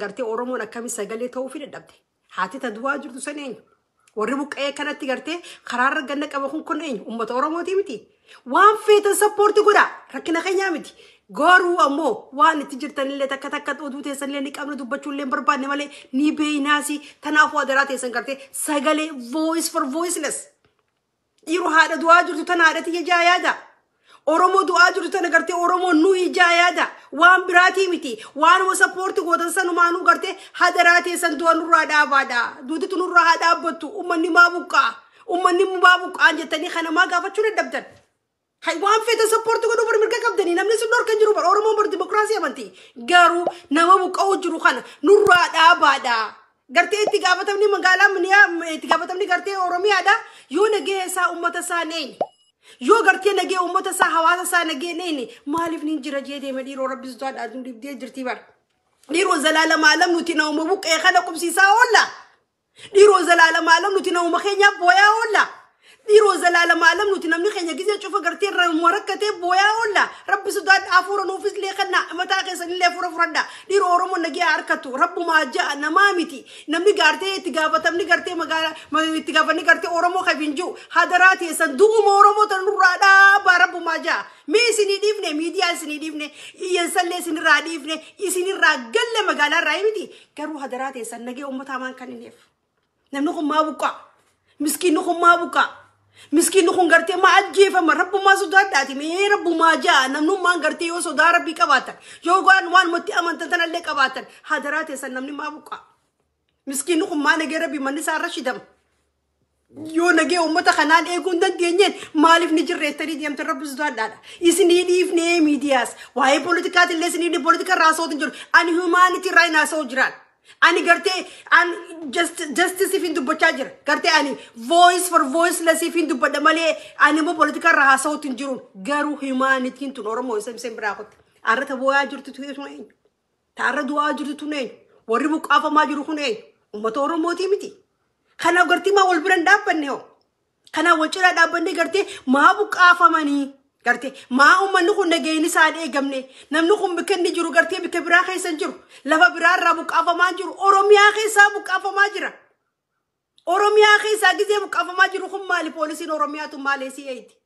Gartee Oromoon akkami sagalee ta'uu fi dadhabde? Haati ta du'aa jirtu san eenyu? Warri buqqa'ee kanatti gartee karaarra ganna qaba kun eenyu? Uummata Oromootii miti. Waan feetan support godhaa, rakkina keenyaa miti. Garuu ammoo waan itti jirtanillee takka takka oduu teessanillee ni qabna, dubbachuullee hin barbaanne malee ni beeynaasi. Tanaafuu adaraa teessan gartee sagalee, voice for voiceless. Dhiiroo, haadha du'aa jirtu tana haadha tiyya jaa yaada. Oromoo du'aa jirtu tana gartee Oromoo nuyi jaa yaada. Waan biraatii miti. Waanuma support gootan sanumaanuu gartee hadaraa teessan du'a nurraa dhaabaadha. Duutitu nurraa haa dhaabbattu. Uummanni maa buqqaa? Uummanni maa buqqaan jettanii kana maa gaafachuu dadhabdan? Hay, waan feetan support godhuu bar mirga qabdanii, namni sun dhorkan jiru bar. Oromoon bar dimokiraasii amantii. Garuu nama buqqa'uu jiru kana nurraa dhaabaadha. Gartee itti gaafatamni magaalaa Miniyaa, itti gaafatamni gartee Oromiyaadha. Yoo nagee isaa uummata isaa neeni. Yoo gartee nagee uummata isaa, hawaasa isaa nagee neeni, maaliif nin jira jee deema? Dhiiroo, rabbi sodaadhaa, dhibdee jirtii bar. Dhiiroo, zalaalama alam nuti nama buqqee kana qubsiisaa oolla. Dhiiroo, zalaalama alam nuti nama keenyaaf booyaa oolla. Dhiiroo, zalaalama alam nuti namni keenya gizee cufa gartee irraa rakkatee booyaa oolla. Rabbi sodaadha, hafuura nuufis illee kanna, mataa keessanillee hafuura fudhadha. Dhiiroo, Oromoo nagee harkatu rabbumaa ja'a, namaa miti. Namni gartee itti gaafatamni gartee magaalaa itti gaafanni gartee Oromoo kan hin jiru, hadaraa teessan du'uma Oromoo tan nurraa dhaabaa, rabbumaa ja'a. Mee isinii dhiifne, miidiyaa isinii dhiifne, iyyansallee isinirraa dhiifne, isinirraa galle, magaalaa irraa miti. Garuu hadaraa teessan nagee uummata hamaan kan hin Namni kun maa buqqaa? Miskiinni kun maa buqqaa? Miskiinni kun gartee maa ajjeefama? Rabbumaa sodaadhaati. Mee rabbumaa ja'a, namnummaan gartee yoo sodaa rabbii qabaatan, yoo waan matti amantan tanallee qabaatan, hadaraa teessan namni maa buqqaa? Miskiinni kun maa nagee rabbii manni isaa irra shidama? Yoo nagee uummata kanaan eeguu hin dandeenyeen, maaliif ni jirreessanii deemtan? Rabbi sodaadhaadha. Isinii dhiifnee miidiyaas waa'ee poolitikaatillee isinii dhiifne, poolitika irraa haasa'uutu hin jiru. Ani humanity irraa hin haasa'u jiraan. Ani gartee an justice hin dubbachaa jira. Gartee ani voice for voiceless hin dubbadha malee ani immoo poolitika irraa haasa'uutu hin jiru. Garuu humanityn tun Oromoo isa isin biraa kotte. Arra ta bu'aa jirtu tun eenyu? Ta arra du'aa jirtu tun eenyu? Warri buqqaafamaa jiru kun eenyu? Uummata Oromootii miti. Kanaaf gartee maa wal bira hin dhaabbanne hoo? Kanaaf wal cinaa dhaabbannee gartee maa buqqaafamanii? Gartee maa uummanni kun nageenyi isaa hin eegamne? Namni kun bakka inni jiru gartee bakka biraa keessa hin jiru. Lafa biraa irraa buqqaafamaa jiru. Oromiyaa keessaa buqqaafamaa jira. Oromiyaa keessaa gizee buqqaafamaa jiru kun maali? Poolisiin Oromiyaatu maali isii eeyti?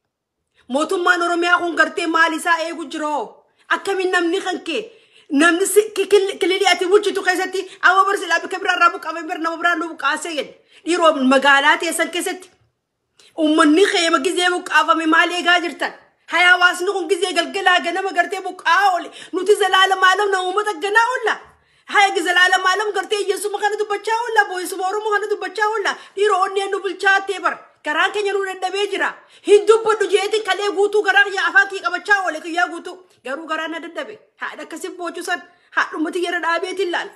Mootummaan Oromiyaa kun gartee maal isaa eegu jira hoo? Akkamiin namni kan kee, namni kililii ati bulchitu keessatti amma bar silaa bakka biraa irraa buqqaafame bira nama biraa nu buqqaasee jedhe. Dhiiroo, magaalaa teessan keessatti uummanni keema gizee buqqaafame maal eegaa jirtan? Haya, hawaasni kun gizee galgalaa ganama gartee buqqaa oole. Nuti zalaala maalam na uummata ganaa oolla. Haya, zalaala maalam gartee Yesuuma kana dubbachaa oolla. Boo'isuma Oromoo kana dubbachaa oolla. Dhiiroo, onneen nu bulchaattee bara. Garaan keenya nu dadhabee jira. Hin dubbadhu jeetiin kalee guutuu garaa kiyya afaan kiyya qabachaa oole kiyyaa guutuu. Garuu garaan na dadhabe. Haadha akkasii boochusan haadhumati yeroo dhaabeetiin laala.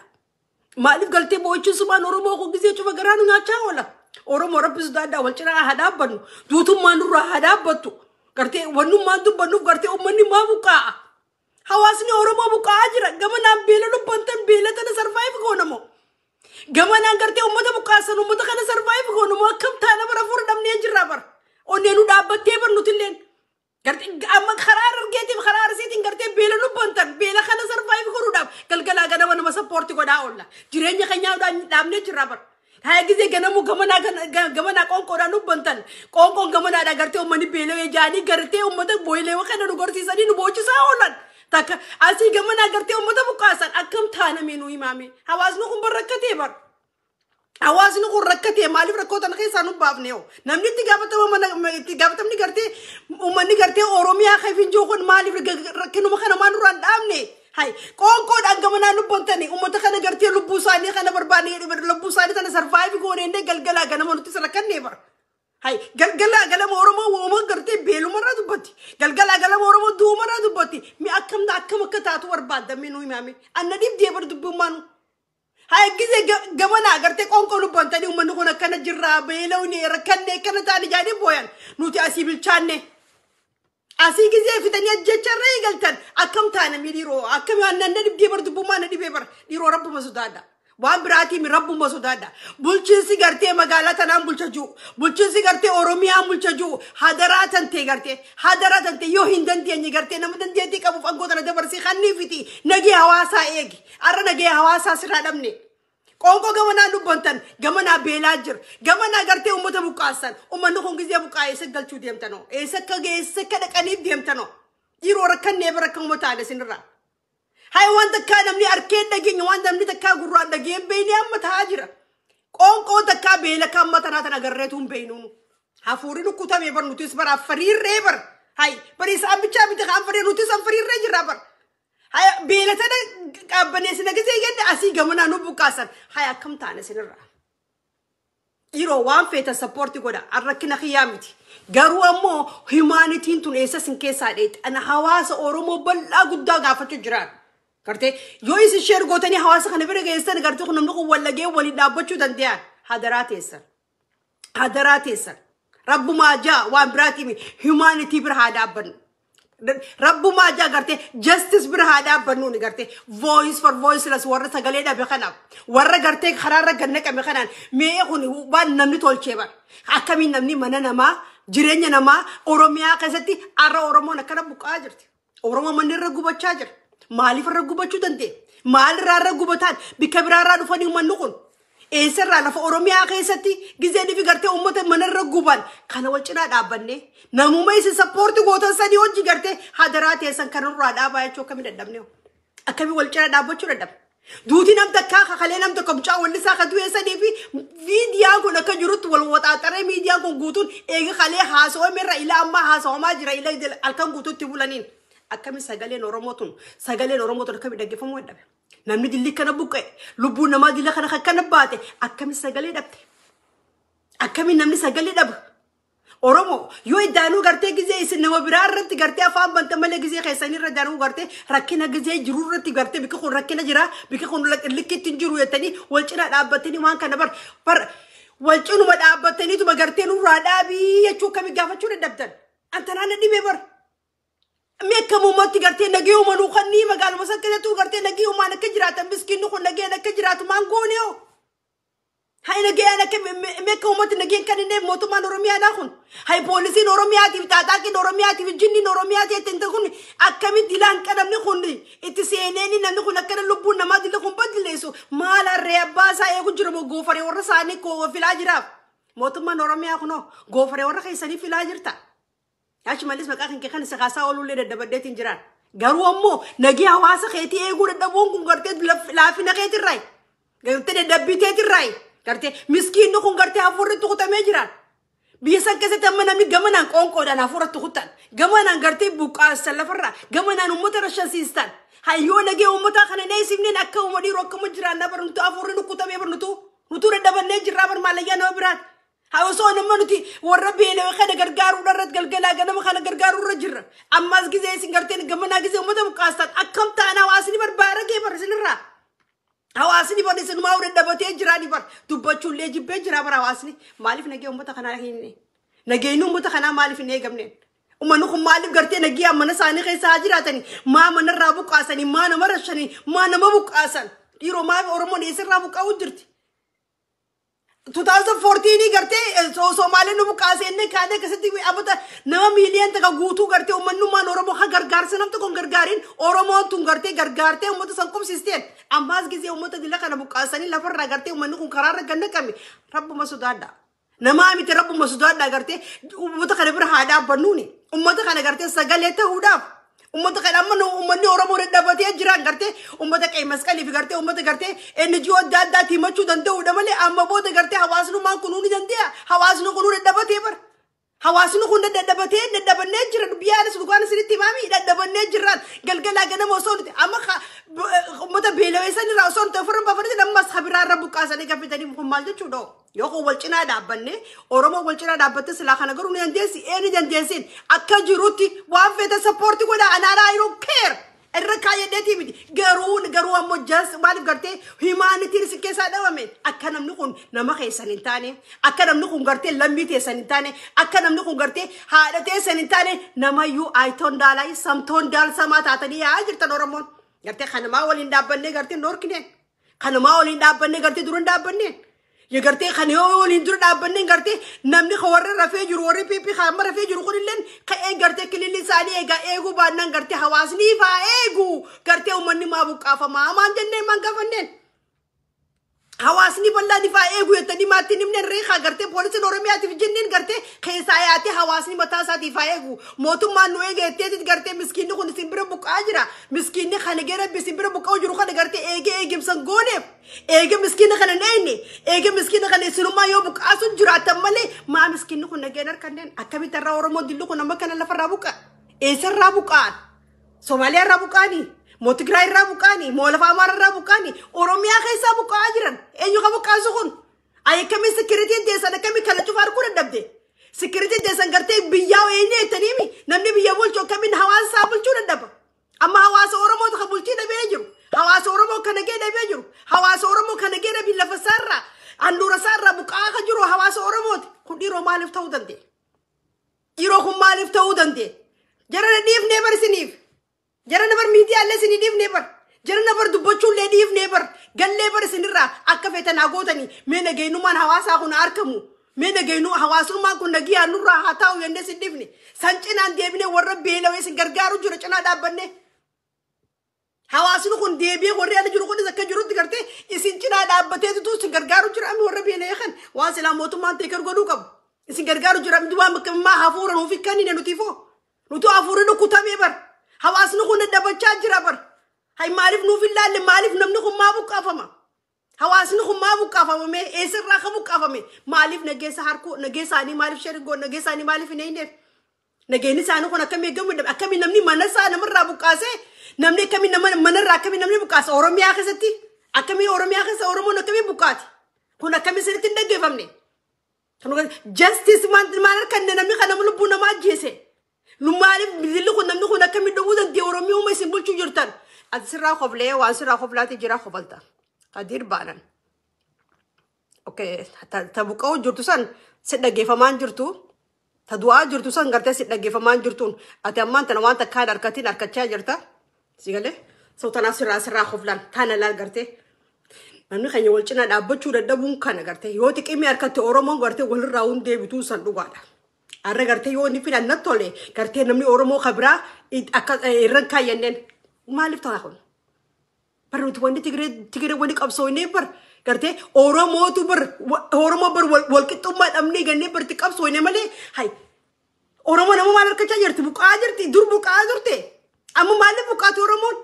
Maaliif galtee boochisumaan Oromoo kun gizee cufa garaa nu nyaachaa oola? Oromoo, rabbi sodaadhaa, wal cinaa haa dhaabbannu. Duutummaan nurraa haa dhaabbattu. Gartee wannummaan dubbannuuf gartee uummanni maa buqqaa'a? Hawaasni Oromoo buqqaa'aa jira. Gamanaan beela lubbantan, beela tana survive goonamoo? Gamanaan gartee uummata buqqaasan, uummata kana survive goonamoo? Akkam taana bara? Fuula dhabnee jirra bara. Onnee nu dhaabbattee bar nutilleen. Gartee amma karaa Harargeetiif karaa Arsiitiin gartee beela lubbantan, beela kana survive godhuudhaaf galgalaa ganama nama support godhaa oolla. Jireenya keenyaa dhaabnee jirra bara. Haa, gizee ganamuu gamanaa gamanaa qoonqoodhaan lubbantan, qoonqoon gamanaadha gartee uummanni beelawee jaanii gartee uummata booyileewwan kana nu gorsiisanii nu boochisaa oolan. Takka asii gamanaa gartee uummata buqqaasan, akkam taanamee nu himaame? Hawaasni kun bar rakkatee bar. Hawaasni kun rakkatee, maaliif rakkoo tana keessaa nu baafne hoo? Namni itti gaafatama mana itti gaafatamni gartee uummanni gartee Oromiyaa kan hin jiru kun maaliif rakkinuma kana maan nurraa hin dhaabne? Hay, qoonqoodhaan gamanaa lubbantanii uummata kana gartee lubbuu isaanii kana barbaanne, lubbuu isaanii tana survive goonee galgalaa ganama nuti rakkannee bara. Hay, galgalaa galama Oromoo uuma gartee beelumarraa dubbatti. Galgalaa galama Oromoo duumarraa dubbatti. Mi akkam akkam akka taatu barbaadda mi nu himaame? Anna dhibdee bar dubbummaanu. Hay, gizee gamanaa gartee qoonqoo lubbantanii uummanni kun akkana jirraa, beelawni rakkanne, akkana taane jaanii booyan, nuti asii bilchaanne. Asii gizee fitanii ajjecharra eegaltan, akkam taana mi dhiiroo? Akkam aannan na dhibdee bar, dubbummaa na dhibee bar. Dhiiroo, rabbuma sodaadha. Waan biraatiin rabbuma sodaadha. Bulchiinsi gartee magaalaa tanaan bulcha jiru. Bulchiinsi gartee Oromiyaan bulcha jiru. Hadaraa tantee gartee. Hadaraa tantee yoo hin dandeenye gartee nama dandeettii qabuuf aangoo tana dabarsii kanniifiti. Nagee hawaasaa eegi. Har'a nagee hawaasaa sirraa dhabne. Qoonqoo gamanaa dubbantan gamanaa beelaa jira. Gamanaa gartee uummata buqqaasan. Uummanni kun gizee buqqaa eessa galchuu deemtanoo? Eessa akka eessa akka dhaqaniif deemtanoo? Yeroo rakkannee bara akka uummata taane isinirraa. Hay waan takkaa namni arkeen dhageenya waan namni takkaa gurraan dhageen beeyni amma ta'aa jira. Qoonqoo takkaa beela kan amma tanaa tan agarreetu hin beeynuunu. Hafuurri nukkutame bar nutis bara affariirree bar. Hay bari isaan bichaa miti kan affarii nutis affariirree jirra bar. Hay beela tana qabbaneessina gisee jenne asii gamanaa nu buqqaasan. Hay akkam taane isinirraa. Yeroo waan feetan support godha rakkina kiyyaa miti. Garuu ammoo humanityn tun eessa sin keessaa dheetti. Ana hawaasa Oromoo bal'aa guddaa gaafachuu jiraan. Gartee yoo isin share gootanii hawaasa kana bira geessan gartee kun namni kun wallagee waliin dhaabbachuu danda'an hadaraa teessan. Hadaraa teessan. Rabbumaa jaa waan biraatii humanity bira haa dhaabbannu. Rabbumaa jaa gartee justice bira haa dhaabbannu ni gartee voice for voiceless warra sagalee dhabe kanaaf warra gartee karaarra gannaqame kanaan mee kun waan namni tolchee bara. Akkamiin namni mana namaa jireenya namaa Oromiyaa keessatti har'a Oromoon akkana buqqa'aa jirti. Oromoo manni irra gubachaa jira. Maaliif irra gubachuu danda'e? Maalirraa irra gubataan? Bikka biraarraa dhufanii uummanni kun. Eessarraa lafa Oromiyaa keessatti gizee fi gartee uummata manarra guban kana wal cinaa dhaabbanne namuma isin support gootan sanii hojii gartee hadaraa teessan kanarraa dhaabaa jechuu akkamii dadhabne? Akkamii wal cinaa dhaabbachuu dadhabne? Duuti nam takkaa kakalee nam tokko mucaa wallisaa ka du'e sanii fi miidiyaan kun akka jirutti wal waxaaxaree miidiyaan kun guutuun eega kalee haasawame ila ammaa haasawamaa jira ila halkan guutuutti bulaniin. Akkami sagaleen Oromoo tun akkami dhaggeeffamuu dadhabe? Namni dilli kana buqqa'e, lubbuun namaa dilla kana akkana baate akkami sagalee dhabde? Akkami namni sagalee dhaba? Oromoo yoo iddaanuu gartee gizee isin nama biraa irratti gartee afaan banta malee gizee keessanii irra daanuu gartee rakkina gizee jiru irratti gartee bikki kun rakkina jira, bikki kun likkitti hin jiru jettanii wal cinaa dhaabbatanii waan kana bar wal cinuma dhaabbataniituma gartee nurraa dhaabii jechuu akkamii gaafachuu dadhabdan? Antanaan dhibee bar. Mee akka uummatti gartee nagee uumanuu kannii magaaluma san keessattuu gartee nagee uumaan akka jiraatan miskiinni kun nageen akka jiraatu maan goone hoo? Hay nageen akka mee akka uummatti nageen kan inni mootummaan Oromiyaadhaa kun. Hay poolisiin Oromiyaatiif taaxaaqiin Oromiyaatiif jinniin Oromiyaatiif ittiin kun akkamitti dilaan qadamni kun itti seeneen namni kun akkana lubbuun namaa dilla kun badilleessu maal harree abbaa isaa eegu jiru moo goofaree warra isaanii filaa jiraaf. Mootummaan Oromiyaa kunoo goofaree warra keessanii filaa jirta. Achi malis maqaa kan kee kan isa kaasaa oolullee dadhabaddeetiin jiraan. Garuu ammoo nagee hawaasa keetii eeguu dadhabuun kun gartee laafina keetirraayi. Gartee dadhabbii teetirraayi. Gartee miskiinni kun gartee hafuurri tuqutamee jiraan. Biyya san keessatti amma namni gamanaan qoonqoodhaan hafuuratti kutan. Gamanaan gartee buqqaasan lafarraa. Gamanaan uummata rashasiistan. Hayyoo nagee uummataa kana neesifneen akka uuma dhiiroo akkama jiraan bar nutu hafuurri nukutamee bar nutu dadhabannee jirraa bar maallayyaa nama biraati. Haa osoo nama nuti warra beelawee kana gargaaruu irratti galgalaa ganama kana gargaaruu irra jirra. Ammas gizee isin garteen gamanaa gizee uummata buqqaastan akkam ta'an hawaasni barbaada gee bar isinirraa. Hawaasni bar isinumaa dadhabatee jira ni bar dubbachuullee jibbee jira bar hawaasni maaliif nagee uummata kanaa hin nageenyi uummata kanaa maaliif hin eegamne? Uummanni kun maaliif gartee nagee mana isaanii keessa haa jiraatanii maa manarraa buqqaasanii maa nama rashanii maa nama buqqaasan dhiiroo maaliif Oromoon eessarraa buqqaa'uu jirti? 2014 gartee Somaaleen nu buqqaase inni kaanee akkasitti abata nama miiliyoon takka guutuu gartee uummanummaan Oromoo ha gargaarsa nam tokko hin gargaariin Oromoon tun gartee gargaartee uummata san qubsiisteen ammaas gisee uummata dila kana buqqaasanii lafarraa gartee uummanni kun karaarra gannaqame rabbuma sodaadha. Namaa miti rabbuma sodaadha gartee uummata kana bira haa dhaabbannuuni uummata kana gartee sagalee ta'uudhaaf. Uummata kana amma uummanni Oromoo dadhabatee jiran gartee uummata qe'ee masqalii fi gartee uummata gartee NGO adda addaatti himachuu danda'uudha malee amma booda gartee hawaasnummaan kunuu ni danda'a. Hawaasni kunuu dadhabatee bara. Hawaasni kun dadhabatee dadhabannee jira biyyaanis dhugaan isinitti himaami dadhabannee jirraan galgalaa ganama osoo nuti amma uummata beelawee sanirraa osoo nuti ofirra baafanii ammas habiraa irra buqqaasanii gaffitanii kun maal jechuudha. Yoo kun wal cinaa dhaabbanne Oromoo wal cinaa dhaabbatte silaa kana garuu ni dandeessi ee ni dandeessin akka jirutti waan feete support godha anaadhaa I don't care. Irra kaayyadheetii miti garuu ammoo jas maaliif gartee humanityn isin keessaa dhabame akka namni kun nama keessan hin taane akka namni kun gartee lammii teessan hin taane akka namni kun gartee haadha teessan hin taane namayyuu ayitoon daalaa samtoon daalsamaa taatanii yaa'aa jirtan Oromoon gartee kanamaa waliin dhaabbannee gartee hin dhorkine. Kanumaa waliin dhaabbanne gartee dura hin dhaabbanneen. Ya gartee kan yoo waliin dura dhaabbanneen gartee namni warra rafee jiru warri PP kan rafee jiru kunilleen ka'ee gartee kililli isaanii eegaa eeguu baannaan gartee hawaasni ifaa eegu gartee uummanni maa buqqaafamaa maan jenneen maan gaafanneen. Hawaasni bal'aan ifaa eegu jettanii maattiin himneen reekaa gartee poolisiin Oromiyaatiif jenneen gartee keessaa yaatee hawaasni mataa isaatiif haa eegu. Mootummaan nu eege jetteetit gartee miskiinni kun isin bira buqqaa jira. Miskiinni kana gara isin bira buqqa'u jiru kana gartee eegee eegimsan gooneef. Eege miskiina kana hin eegne. Eege miskiina kana isinummaa yoo buqqaasu jiraatan malee maa miskiinni kun nageen harkanneen akkamitti irraa Oromoon dillu kun amma kana lafarraa buqqa. Eessarraa buqqa'an? Somaaliyaa irraa buqqa'anii? Moo Tigraay irraa buqqa'anii? Moo lafa Amaara irraa buqqa'anii? Oromiyaa keessaa buqqa'aa jiran. Eenyu ka buqqaasu kun? Ayi akkamii sikiritiin teessan akkamii kana cufa arguu dadhabde? Sikiritiin teessan gartee biyyaa eenyu jettaniimi namni biyya bulchu akkamiin hawaasa isaa bulchuu dadhaba? Amma hawaasa Oromoo kan bulchii dhabee jiru. Hawaasa Oromoo kan nagee dhabee jiru. Hawaasa Oromoo kan nagee dhabee lafa isaarraa handhuura isaarraa buqqa'aa kan jiru hawaasa Oromooti. Kun dhiiroo maaliif ta'uu danda'e? Dhiiroo kun maaliif ta'uu danda'e? Jara na dhiifnee bar isiniif. Jara na bar miidiyaalee isinii dhiifnee bar. Jara na bar dubbachuullee dhiifnee bar. Gallee bar isinirraa akka feetan haa gootanii mee nageenyummaan hawaasaa kun argamu. Mee nageenyu hawaasummaan kun nagiyaa nurraa haa taa'u jennee isin dhiifne. San cinaan deebinee warra beelawee isin gargaaru jira cinaa dhaabbannee. Hawaasni kun deebi'ee warri ala jiru kunis akka jirutti gartee isin cinaa dhaabbateetu isin gargaaru jira ammi warra beela'ee kan waan silaa mootummaan teekar godhuu qabu. Isin gargaaru jira ammi waan bakka ammaa hafuura nuuf hikkanii nutiifoo. Nuti hafuurri nu kutamee bar. Hawaasni kun daddabachaa jira bar. Hay maaliif nuuf hin laalle maaliif namni kun maa buqqaafama? Hawaasni kun maa buqqaafama mee eessarraa ka buqqaafame? Maaliif nageessa harkuu nageessaanii maaliif sheringoo nageessaanii maaliif hin eeyneef? Nageenyi isaanii kun akkamii eegamuu dadhabe? Akkamii namni mana isaa namarraa buqqaasee namni akkamii nama manarraa akkamii namni buqqaasa Oromiyaa keessatti akkamii Oromiyaa keessa Oromoon akkamii buqqaati? Kun akkamii sirriitti hin dhaggeeffamne? Justice maal harkanne namni kana lubbuu namaa ajjeese? Nu maaliif bililli kun namni kun akkamii dhumuu danda'e Oromiyaa uma isin bulchuu jirtan? Ati sirraa koflee waan sirraa koflaati jira kofalta. Kadiir baanan. Okay, ta buqqa'uu jirtu san si dhaggeeffamaan jirtu. Ta du'aa jirtu san gartee si dhaggeeffamaan jirtuun. Ati ammaan tana waan takkaan harkatiin harkachaa jirta. Si galee? So tanaaf sirraa sirraa koflaan tana laal gartee. Namni keenya wal cinaa dhaabbachuu dadhabuun kana gartee yoo xiqqimii harkatti Oromoon gartee walirraa hun deebituu san dhugaadha. Har'a gartee yoo inni filan natti tole gartee namni Oromoo kan biraa akka irran kaayyanneen maaliif ta'a kun? Bar nuti wanni Tigiree wanni qabsoofnee bar gartee Oromootu bar Oromoo bar wal qixxummaa dhabnee gannee barti qabsoofne malee hay Oromoo nama maal harkachaa jirti buqqa'aa jirti dur buqqa'aa turte amma maaliif buqqaati Oromoon?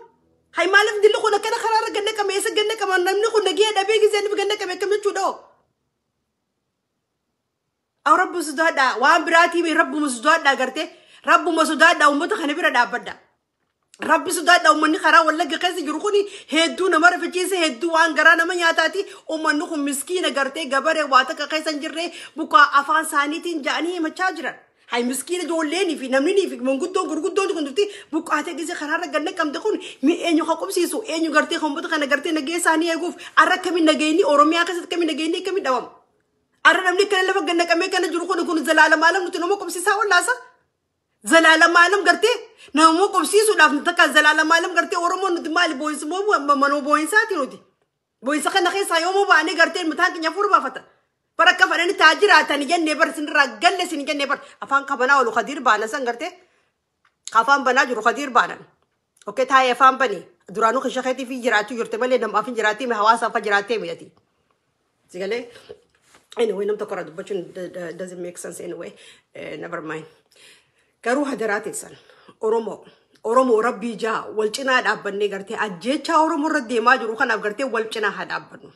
Hay maaliif dilli kun akkana karaarra ganna qame eessa ganna qama namni kun nagee dhabee gisee inni ganna qame akkam jechuudha hoo? Rabbi sodaadhaa waan biraatii rabbuma sodaadhaa gartee rabbuma sodaadhaa uummata kana bira dhaabbadha. Rabbi sodaadhaa uummanni karaa Wallagga keessa jiru kun hedduu nama rifachiise hedduu waan garaa nama nyaataati uummanni kun miskiina gartee gabaree waa takka keessa hin jirre bukaa afaan isaaniitiin ja'anii himachaa jiran. Hay miskiina ijoolleenii fi namni fi manguddoon gurguddoon kun turti buqqaatee gisee karaarra gad naqamte kun mi eenyu haa qubsiisu eenyu gartee uummata kana gartee nagee isaanii eeguuf har'a akkamiin nageenyi Oromiyaa keessatti akkamiin nageenyi akkamiin dhawama. Har'a namni kana lafa gad naqamee kana jiru kun kun zalaalamaalam nuti nama qubsiisaa wallaasa. Zalaalamaalam gartee nama qubsiisuudhaaf nuti takka zalaalamaalam gartee Oromoon nuti maali boo'insi moo manoo boo'insaati nuti. Boo'insa kana keessaa yoomuu baanee gartee mataan keenya hafuura baafata. Bara akka fedhanii taa jiraatanii jennee bar isinirraa galle isin jennee bar afaan kabanaa oolu Kadiir baanan san gartee afaan banaa jiru Kadiir baanan. Okkee taa'ee afaan bani duraanuu kisha keetii fi jiraachuu jirte malee namaaf hin jiraattee hawaasaaf fa jiraattee mi'ati. Sigalee anyway nam tokko irraa dubbachuun doesn't make sense anyway, never mind. Garuu hadaraa teessan Oromoo Oromoo rabbii jaa wal cinaa dhaabbannee gartee ajjeechaa Oromoo irra deemaa jiru kanaaf gartee wal cinaa haa dhaabbannu.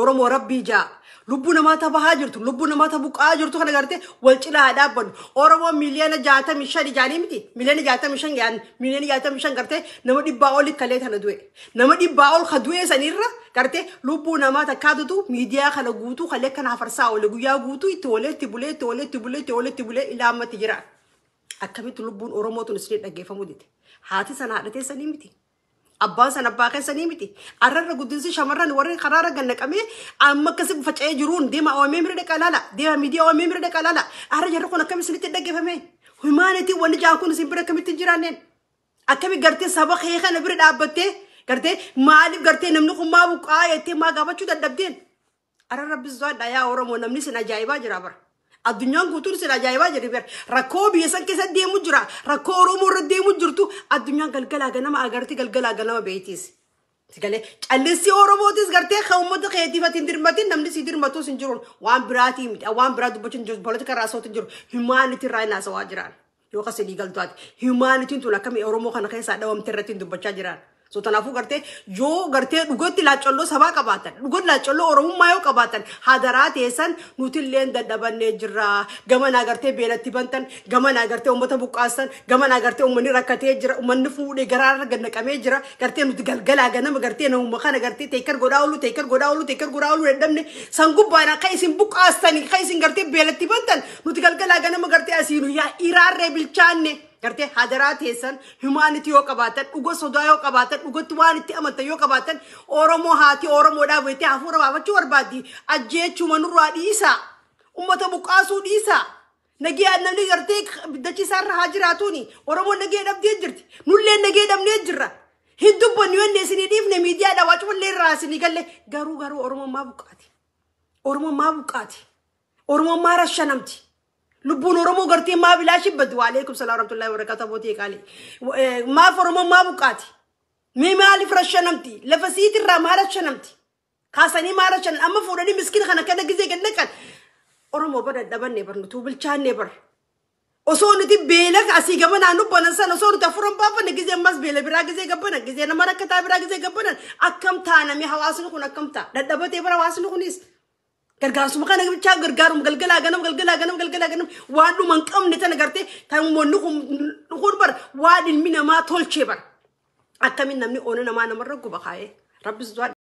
Oromoo rabbii jaa lubbuu namaa tabahaa jirtu lubbuu namaa tabuqaa jirtu kana gartee wal cinaa haa dhaabbannu. Oromoo 65 miliyoona jaanii miti 65 miliyoona jaan 65 miliyoona gartee nama dhibbaa oli kalee tana du'e. Nama dhibbaa ol ka du'e sanirra gartee lubbuu namaa takkaatutu miidiyaa kana guutuu kalee kana hafarsaa oole guyyaa guutuu itti oolee itti bulee itti oolee itti bulee itti oolee itti bulee ilaa ammatti jira. Akkamitti lubbuun Oromoo tun isin dhaggeeffamuu dide? Haati sana haadha teessanii miti. Abbaan sana abbaa keessanii miti. Arrarra guddinsi shamarran warri karaarra gad naqamee amma akkasi faca'ee jiruun deema OMN bira dhaqaa laala. Deema miidiyaa OMN bira dhaqaa laala. Arra jarri kun akkami isinitti dhaggeeffame? Humaanitii wanni jaan kun isin bira akkamitti hin jiraanneen? Akkami gartee saba kee kana bira dhaabbattee Gartee maaliif gartee namni kun maa buqqaa jettee maa gaafachuu dadhabdeen? Ara rabbi sodaadha yaa Oromoo, namni sin ajaa'ibaa jira bara. Addunyaan guutuun sin ajaa'ibaa jira bara. Rakkoo biyya san keessa deemu jira. Rakkoo Oromoo irra deemu jirtu addunyaan galgalaa ganama agarti, galgalaa ganama beeytiis. Sigalee callisii Oromootis gartee kan uummata keetiif ati hin dirmatin, namni si dirmatus hin jiru. Waan biraatii miti, waan biraa dubbachuu hin jiru, politika irraa haasawatu hin jiru, humanity irraa hin haasawaa jiran. Yoo kasii galtuwaati humanityn tun akkamii Oromoo kana keessaa dhawamte irratti hin dubbachaa jiran. So kanaafuu gartee yoo gartee dhugatti laacolloo sabaa qabaatan, dhugatti laacolloo Oromummaa yoo qabaatan, hadaraa teessan, nutillee dadhabannee jirra. Gamanaa gartee beelatti bantan, gamanaa gartee uummata buqqaasan, gamanaa gartee uummanni rakkatee jira, uummanni fuudhee garaarra gannaqamee jira. Gartee nuti galgalaa ganama gartee namuma kana gartee teekkar godhaa oolu, teekkar godhaa oolu, teekkar godhaa oolu dadhabne. San gubbaadhaan kan isin buqqaastanii, kan isin gartee beelatti bantan, nuti galgalaa ganama gartee asiinu yaa iraarree bilchaanne. Gartee hadaraa teessan, humanity yoo qabaatan, dhuga sodaa yoo qabaatan, dhugatti waan itti amantan yoo qabaatan, Oromoo haati Oromoodhaaf jettee hafuura baafachuu barbaaddi. Ajjeechuma nurraa dhiisaa, ummata buqqaasuu dhiisaa. Nagee namni gartee dachii isaarra haa jiraatuuni. Oromoon nagee dhabdee jirti, nullee nagee dhabnee jirra. Hin dubbannu yoo isinii dhiifne, miidiyaadha waa cufallee irraa isinii galle. Garuu Oromoon maa buqqaati? Oromoon maa buqqaati? Oromoon maa rashanamti? Lubbuun Oromoo gartee maa bilaa shibbatu? Waalaikum salaam warahmatullahi wabarakatuh. Abbootii qaalii. Maaf Oromoon maa buqqaati? Mee maaliif rashanamti? Lafa siitirraa maa rashanamti? Kaasanii maa rashanan? Amma fuudhanii miskiina kana kana gizee gad naqan. Oromoo bara dadhabanne bar, nutuu bilchaanne bar. Osoo nuti beela asii gamanaa nu banan sana, osoo nuti afuran baafanne, gizee ammas beela biraa gizee gabbanan, gizee nama rakkataa biraa gizee gabbanan, akkam taaname? Hawaasni kun akkam ta'a? Dadhabatee bara hawaasni kunis. Gargaarsuma kana bichaa gargaaruma galgalaa ganam, galgalaa ganam, galgalaa ganam, waan dhuma hin qabne tana gartee kan uummanni kun bar waan ilmi namaa tolchee bar. Akkamiin namni oona namaa namarra guba kaayee? Rabbi.